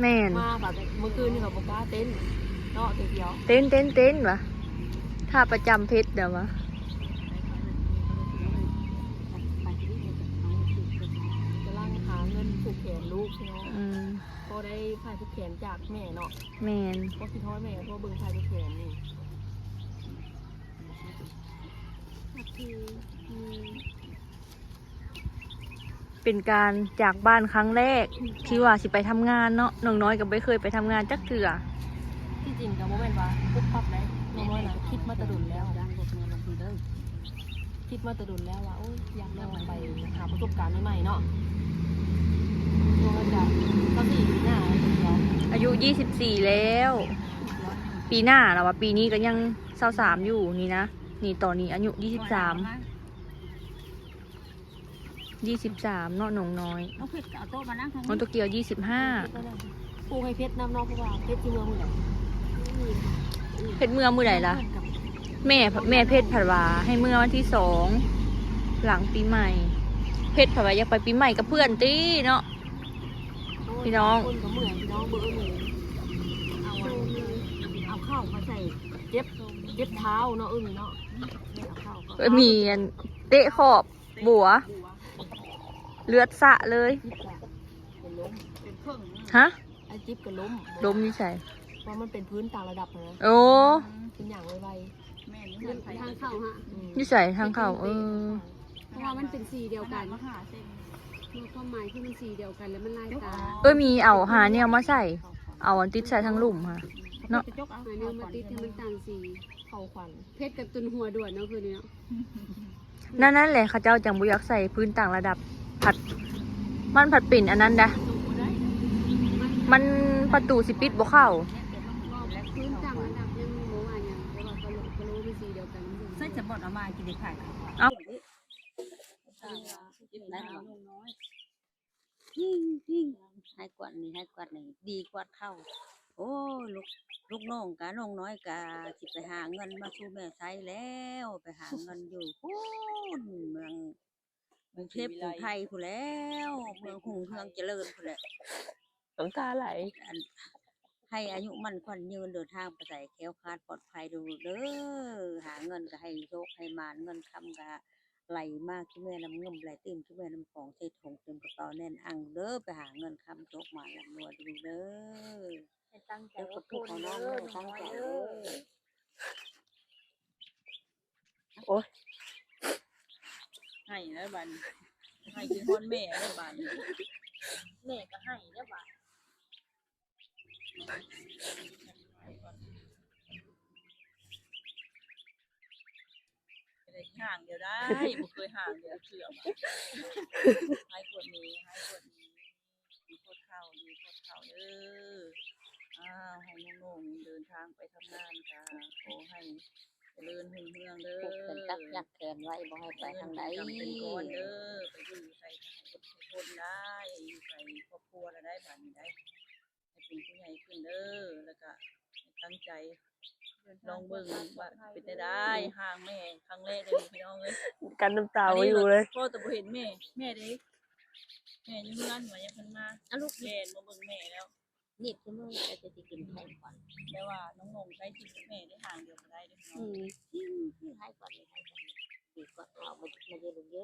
ແມ່ນ ມາບາດມື້ຄືນນີ້ກໍບໍ່ກ້າເຕັ້ນເນາະ ເທື່ອດຽວ ເຕັ້ນ ເຕັ້ນ ເຕັ້ນຫວາ ທ່າປະຈຳເພັດນະຫວາ ກຳລັງຫາເງິນຜູກແຂນລູກເນາະ ອືມ ພໍໄດ້ຜ້າຜູກແຂນຈາກແມ່ເນາະ ແມ່ນ ພໍຄິດຮອດແມ່ກໍໂທເບິ່ງຜ້າຜູກແຂນນີ້ ເປັນການຈາກບ້ານຄັ້ງແລກ ອືມ ທີ່ວ່າຊິໄປທຳງານເນາະ ນ້ອງນ້ອຍກໍບໍ່ເຄີຍໄປທຳງານຈັກເທື່ອ ທີ່ຈິງກໍບໍ່ແມ່ນວ່າປຸບປັບໃດ ນ້ອງນ້ອຍນະຄິດມາແຕ່ດົນແລ້ວ ຄິດມາແຕ່ດົນແລ້ວວ່າ ໂອ້ຍ ຢາກລອງໄປຫາປະສົບການໃໝ່ໆເນາະ ນ້ອງນ້ອຍກໍຊາວສີ່ປີໜ້າ ອາຍຸຊາວສີ່ແລ້ວ ປີໜ້າລະວ່າ ປີນີ້ກໍຍັງຊາວສາມຢູ່ນີ້ນະ ນີ້ຕອນນີ້ອາຍຸຊາວສາມ ຊາວສາມເນາະ ນ້ອງນ້ອຍ ນ້ອງເພັດກໍເອົາໂຕະມານັ່ງທາງນີ້ ນ້ອງໂຕກຽວຊາວຫ້າ ປູໃຫ້ເພັດນຳເນາະ ເພາະວ່າເພັດຊິເມືອມື້ໃດ ເພັດເມືອມື້ໃດລະ ແມ່ ແມ່ເພັດພັດວ່າໃຫ້ເມືອວັນທີສອງ ຫຼັງປີໃໝ່ ເພັດພັດວ່າຢາກໄປປີໃໝ່ກັບເພື່ອນຕິເນາະ ໂອ້ຍ ພີ່ນ້ອງ ຄົນກໍເມື່ອຍພີ່ນ້ອງ ເບິ່ງເອີຍ ເອົາ ເອົາເຂົ້າມາໃສ່ ເຈັບ ເຈັບເທົ້າເນາະ ເອີຍເນາະ ເອີຍ ມີອັນເຕະຂອບບົວ ບົວ ເລືອດສະເລີຍ ຮະ ໄອ້ຈິບກໍລົ້ມ ລົ້ມຢູ່ໃສ ເພາະມັນເປັນພື້ນຕ່າງລະດັບນະ ໂອ້ ເປັນຫຍັງໄວໆ ແມ່ນ ທາງເຂົ້າຫະ ອືມ ຢູ່ໃສທາງເຂົ້າ ເອີ ເພາະວ່າມັນເປັນສີດຽວກັນ ຄວາມໝາຍຄືມັນສີດຽວກັນ ແລ້ວມັນລາຍຕາ ເອີ ມີເອົາຫາແນວມາໃສ່ ເອົາອັນຕິດໃສ່ທາງລຸ່ມຫະ ເນາະ ຫາແນວມາຕິດໃຫ້ມັນຕ່າງສີ ເຂົາຂວັນ ເພັດກັບຕຸນຫົວດ່ວນເນາະ ຄືນີ້ເນາະ ນັ້ນ ນັ້ນແຫຼະ ເຂົາເຈົ້າຈັ່ງບໍ່ຢາກໃສ່ພື້ນຕ່າງລະດັບ ພັດ ມັນພັດເປັນອັນນັ້ນດະ ມັນປະຕູຊິປິດບໍ່ເຂົ້າ ພື້ນຕ່າງລະດັບຍັງບໍ່ວ່າຫຍັງ ແຕ່ວ່າກະໂຫຼ ກະໂຫຼມັນສີດຽວກັນ ໃສ່ສະບອດເອົາມາກິນໄດ້ຂາຍ ເອົ້າ ໄດ້ບໍ່? ຫາຍກວາດນີ້ ຫາຍກວາດນີ້ ດີກວາດເຂົ້າ ໂອ້ຍ ລູກ ລູກນ້ອງກະ ນ້ອງນ້ອຍກະ ຊິໄປຫາເງິນມາສູ່ແມ່ໃຊ້ແລ້ວ ໄປຫາເງິນຢູ່ພຸ້ນ ເມືອງກຸງເທບກຸງໄທພຸ້ນແລ້ວ ເມືອງຮຸ່ງເຮືອງຈະເລີນພຸ້ນແຫຼະ ນ້ຳຕາໄຫຼ ອັນ ໃຫ້ອາຍຸໝັ້ນຂວັນຍືນ ເດີນທາງໄປໃສແຄ້ວຄາດປອດໄພເດີ້ລູກເດີ້ ຫາເງິນກໍໃຫ້ໂຊກໃຫ້ໝານ ເງິນຄຳກໍໄຫຼມາຄືແມ່ນ້ຳເງິນ ໄຫຼຕື່ມຄືແມ່ນ້ຳຂອງ ໃສ່ຖົງເຕັມກະເປົາແໜ້ນອັ່ງເດີ້ ໄປຫາເງິນຄຳໂຊກໝານລ່ຳລວຍເດີ້ລູກເດີ້ ໃຫ້ຕັ້ງໃຈອົດທົນເດີ້ ນ້ອງນ້ອຍເດີ້ ໂອ້ຍ ໄຫ້ແລ້ວບາດນີ້ ໄຫ້ຄືຮອດແມ່ແລ້ວບາດນີ້ ແມ່ກໍໄຫ້ແລ້ວບາດ ໄດ້ຫ້າງດຽວໄດ້ ບໍ່ເຄີຍຫ້າງດຽວເທື່ອ ໃຫ້ກວ່ານີ້ ໃຫ້ກວ່ານີ້ ດີກວ່າເກົ່າ ດີກວ່າເກົ່າເດີ. ອ້າວ ໃຫ້ນ້ອງໆເດີນທາງໄປທຳງານກະຂໍໃຫ້ຈະເລີນຮຸ່ງເຮືອງເດີ ເພິ່ນຕັກຍັກແຂນໄວ້ ບໍ່ໃຫ້ໄປທາງໃດ ເງິນເປັນກຳເປັນກ້ອນເດີ ໄປຢູ່ໃສກະໃຫ້ອົດໃຫ້ທົນໄດ້ ຢູ່ໃສຄອບຄົວລະໄດ້ ບາດນີ້ໄດ້ ໃຫ້ເປັນຜູ້ໃຫຍ່ຂຶ້ນເດີ ແລ້ວກະຕັ້ງໃຈລອງເບິ່ງວ່າເປັນແນວໃດ ຫ່າງແມ່ຄັ້ງແລກເດີພີ່ນ້ອງເອີຍ ກັ້ນນ້ຳຕາບໍ່ຢູ່ເລີຍ ພໍແຕ່ບໍ່ເຫັນແມ່ ແມ່ເດ້ ແມ່ຢູ່ເຮືອນວ່າຍັງເພິ່ນມາ ອາ ລູກແລ່ນມາເບິ່ງແມ່ແລ້ວ ນິດຄືມື້ແລ້ວຈະຊິກິນໄຂ່ກ່ອນ ແຕ່ວ່ານ້ອງໆໃກ້ຊິແມ່ໄດ້ ຫ່າງດຽວກະໄດ້ເດີພີ່ນ້ອງ ອືມ ໃຫ້ກ່ອນ ໃຫ້ກ່ອນ ດີກວ່າເກົ່າ ມາ ມາເດີລູກເດີ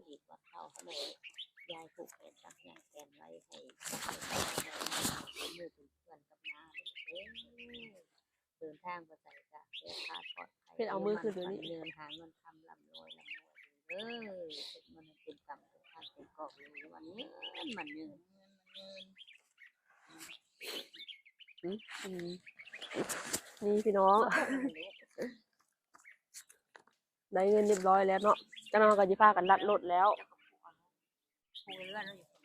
ດີກວ່າເກົ່າ ໃຫ້ແມ່ ຍາຍຜູກແຂນ ຕັກຍາແຂນໄວ້ໃຫ້ ໃຫ້ໝູ່ເປັນເພື່ອນກັບນ້າເດີ ເດີນທາງໄປໃສກະແຄ້ວຄາດປອດໄພ ເພິ່ນເອົາມືຂຶ້ນດຽວນີ້ ເດີນຫາເງິນຄຳລ່ຳລວຍ ລ່ຳລວຍເດີ ເຮັດເງິນໃຫ້ເປັນກຳເປັນຄຳເປັນກອບ ເງິນມັນເງິນ ເງິນມັນເງິນ ອືມ ອືມ ນີ້ພີ່ນ້ອງ ໄດ້ເງິນຮຽບຮ້ອຍແລ້ວເນາະ ຈັກໜ່ອຍເຮົາກະຊິພາກັນລັດລົດແລ້ວ ເອື້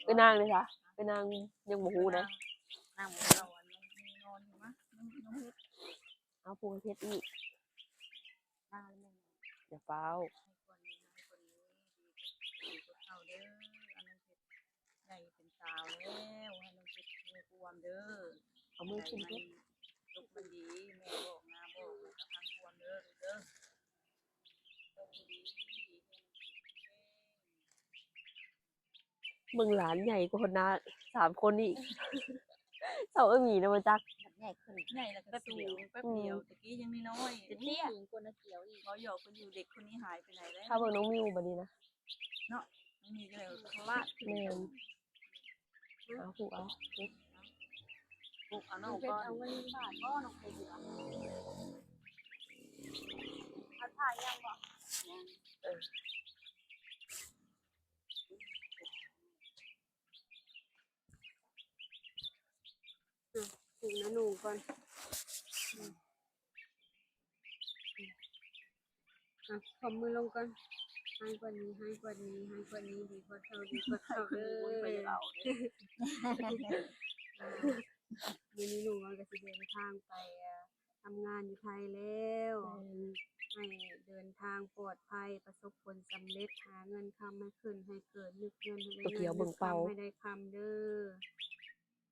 ອຍນາງເດຊະ ເອື້ອຍນາງຍັງບໍ່ຮູ້ເດ້ ນາງບໍ່ຮູ້ ເອົາ ຜູກໃຫ້ເພັດອີກ ຢ່າຟ້າວ ໃຫ້ກວ່ານີ້ ໃຫ້ກວ່ານີ້ ດີກວ່າເກົ່າເດີ ອັນນັ້ນເພັດໃຫຍ່ເປັນສາວແລ້ວ ໃຫ້ນ້ອງເພັດມີຄວາມເດີ ເອົາມືຂຶ້ນເພັດ ໃຫ້ມັນຈົບມັນດີ ແມ່ບອກ ນ້າບອກ ໃຫ້ກັບທາງຄວາມເດີ ລູກເດີ. ເບິ່ງຫຼານໃຫຍ່ກວ່າຄົນນາສາມຄົນອີກ ເຊົາເອີໝີນະບໍ່ຈັກ ໃຫຍ່ຂຶ້ນ ໃຫຍ່ແລ້ວກະສູງແປັບດຽວ ອືມ ຕະກີ້ຍັງນ້ອຍໆ ຈະເຕ້ຍ ສູງກວ່ານ້າກຽວອີກ ເວົ້າຫຍອກເພິ່ນຢູ່ ເດັກຄົນນີ້ຫາຍໄປໃນແລ້ວ ຖ້າເບິ່ງນ້ອງມິວບັດນີ້ນະ ເນາະ ມັນມີກະໄດ້ຄະລາດ ແມ່ນ ເອົາ ຜູກເອົາ ຜູກເອົານ້ອງກ່ອນ ເອົາເງິນບາດບໍ່ ນ້ອງເພັດ ເອົາຜ້າຍັງບໍ່ ຍັງ ເອີ ອະ ຜູກນະໜູກ່ອນ ອະ ຂອບມືລົງກ່ອນ ໃຫ້ກວ່ານີ້ ໃຫ້ກວ່ານີ້ ໃຫ້ກວ່ານີ້ ດີກວ່າເກົ່າ ດີກວ່າເກົ່າເດີ ມື້ນີ້ໜູມັນກະຊິເດີນທາງໄປ ອາ ທຳງານຢູ່ໄທແລ້ວ ແມ່ນ ໃຫ້ເດີນທາງປອດໄພ ປະສົບຜົນສຳເລັດ ຫາເງິນຄຳໃຫ້ຂຶ້ນໃຫ້ເກີດ ນຶກເງິນໃຫ້ໄດ້ເງິນ ນຶກຄຳໃຫ້ໄດ້ຄຳເດີ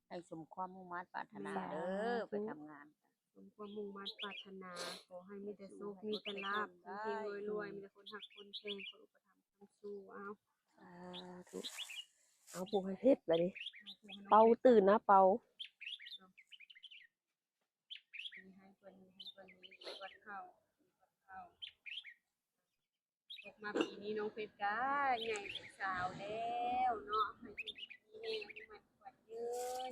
ໃຫ້ສົມຄວາມມຸ່ງມາດປາດຖະໜາເດີ ສາທຸ ໄປທຳງານ ສົມຄວາມມຸ່ງມາດປາດຖະໜາ ຂໍໃຫ້ມີແຕ່ໂຊກ ມີແຕ່ລາບ ເຮັງໆ ລວຍໆ ມີແຕ່ຄົນຮັກຄົນແພງ ຄົນອຸປະຖຳຄ້ຳຊູ ເອົາ ສາທຸ ເອົາ ຜູກໃຫ້ເພັດບາດນີ້ ເປົ່າຕື່ນນະເປົ່າ ໃຫ້ເພິ່ນ ໃຫ້ເພິ່ນມີວັດເຂົ້າ ມີວັດເຂົ້າ ຕົກມາປີນີ້ນ້ອງເພັດກະໃຫຍ່ເປັນສາວແລ້ວເນາະ ໃຫ້ຢູ່ດີມີແຮງ ອາຍຸໝັ້ນຂວັນຍືນ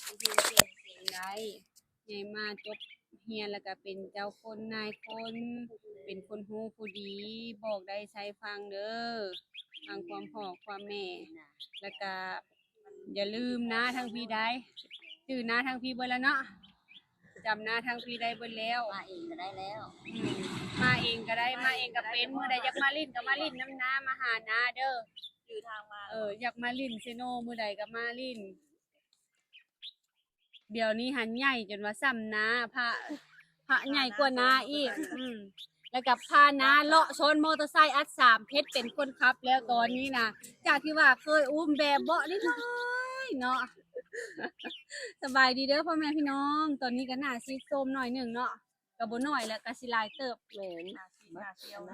ໃຫ້ຮຽນເກັ່ງເກັ່ງໄດ້ ໃຫຍ່ມາຈົບຮຽນແລ້ວກະເປັນເຈົ້າຄົນນາຍຄົນ ເປັນຄົນຮູ້ຜູ້ດີ ບອກໄດ້ໃຊ້ຟັງເດີ ຟັງຄວາມພໍ່ຄວາມແມ່ ແລ້ວກະ ຢ່າລືມນາທາງພີ້ໄດ້ ຈື່ນາທາງພີ້ເບິດແລ້ວເນາະ ຈຳນາທາງພີ້ໄດ້ເບິດແລ້ວ ມາເອງກະໄດ້ແລ້ວ ອືມ ມາເອງກະໄດ້ ມາເອງກະເປັນ ມື້ໃດຢາກມາຫຼິ້ນກະມາຫຼິ້ນນຳນາ ມາຫານາເດີ ຢູ່ທາງມາ ເອີ ຢາກມາຫຼິ້ນເຊໂນ ມື້ໃດກະມາຫຼິ້ນ ດຽວນີ້ຫັ້ນໃຫຍ່ຈົນວ່າສ່ຳນາ ພະ ພະໃຫຍ່ກວ່ານາອີກ ອືມ ແລ້ວກະພານາເລາະຊ້ອນມໍເຕີໄຊ ອັດສາມ ເພັດເປັນຄົນຂັບແລ້ວຕອນນີ້ນະ ຈາກທີ່ວ່າເຄີຍອຸ້ມແບເບາະນ້ອຍໆເນາະ ສະບາຍດີເດີພໍ່ແມ່ພີ່ນ້ອງ ຕອນນີ້ກະໜ້າຊິໂຊມໜ້ອຍໜຶ່ງເນາະ ກະບໍ່ໜ້ອຍແຫຼະ ກະຊິຫຼາຍເຕີບ ແມ່ນ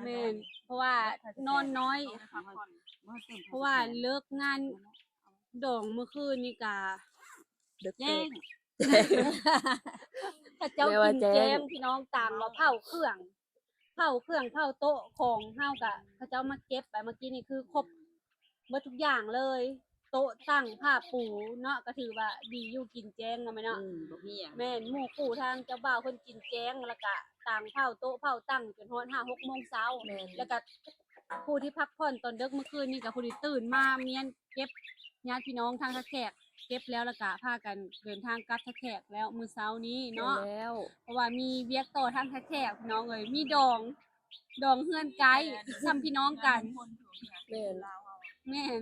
ແມ່ນ ເພາະວ່ານອນນ້ອຍ ເພາະວ່າເລີກງານດອງມື້ຄືນນີ້ກະ ເດິກ ແຈ້ງ ເຂົາເຈົ້າກິນແຈ້ງ ພີ່ນ້ອງ ຕ່າງວ່າເຜົາເຄື່ອງ ເຜົາເຄື່ອງ ເຜົາໂຕະ ຂອງເຮົາກະເຂົາເຈົ້າມາເກັບໄປ ເມື່ອກີ້ນີ້ຄືຄົບເບິດທຸກຢ່າງເລີຍ ໂຕະຕັ່ງ ຜ້າປູເນາະ ກະຖືວ່າດີຢູ່ກິນແຈ້ງເນາະແມ່ເນາະ ອືມ ບໍ່ມີຫຍັງ ແມ່ນ ໝູ່ຄູ່ທາງເຈົ້າບ່າວເພິ່ນກິນແຈ້ງ ແລ້ວກະຕ່າງເຜົາໂຕະເຜົາຕັ່ງຈົນຮອດຫ້າຫົກໂມງເຊົ້າ ແມ່ນ ແລ້ວກະຜູ້ທີ່ພັກຜ່ອນຕອນເດິກມື້ຄືນນີ້ກະຜູ້ທີ່ຕື່ນມາມ້ຽນເກັບຍາດພີ່ນ້ອງທາງທ່າແຂກ ເກັບແລ້ວ ແລ້ວກະພາກັນເດີນທາງກັບທ່າແຂກແລ້ວ ມື້ເຊົ້ານີ້ເນາະ ແມ່ນແລ້ວ ເພາະວ່າມີວຽກຕໍ່ທາງທ່າແຂກ ພີ່ນ້ອງເອີຍ ມີດອງ ດອງເຮືອນໃກ້ ແມ່ນ ສ່ຳພີ່ນ້ອງກັນ ງານບຸນ ແມ່ນ ລາວເຮົາ ແມ່ນ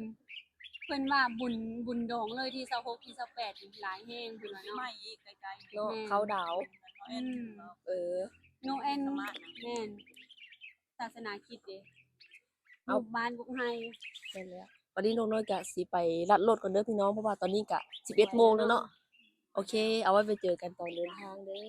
ເພິ່ນວ່າບຸນ ບຸນດອງເລີຍ ທີຊາວຫົກ ທີຊາວແປດ ນີ້ຫຼາຍແຮງ ເພິ່ນວ່າເນາະ ໃໝ່ອີກໃກ້ໆ ເນາະ ແມ່ນ ເຂົ້າດາວ ອືມ ເອີ ໂນແອນ ແມ່ນ ສາສະໜາຄຣິດເດ້ ເອົ້າ ບຸກບ້ານບຸກໄຮ່ ແມ່ນແລ້ວ ບັດນີ້ນ້ອງນ້ອຍກະຊິໄປລັດລົດກ່ອນເດີພີ່ນ້ອງ ເພາະວ່າຕອນນີ້ກະສິບເອັດໂມງແລ້ວເນາະ ໂອເຄ ເອົາໄວ້ໄປເຈີກັນຕອນເດີນທາງເດີ.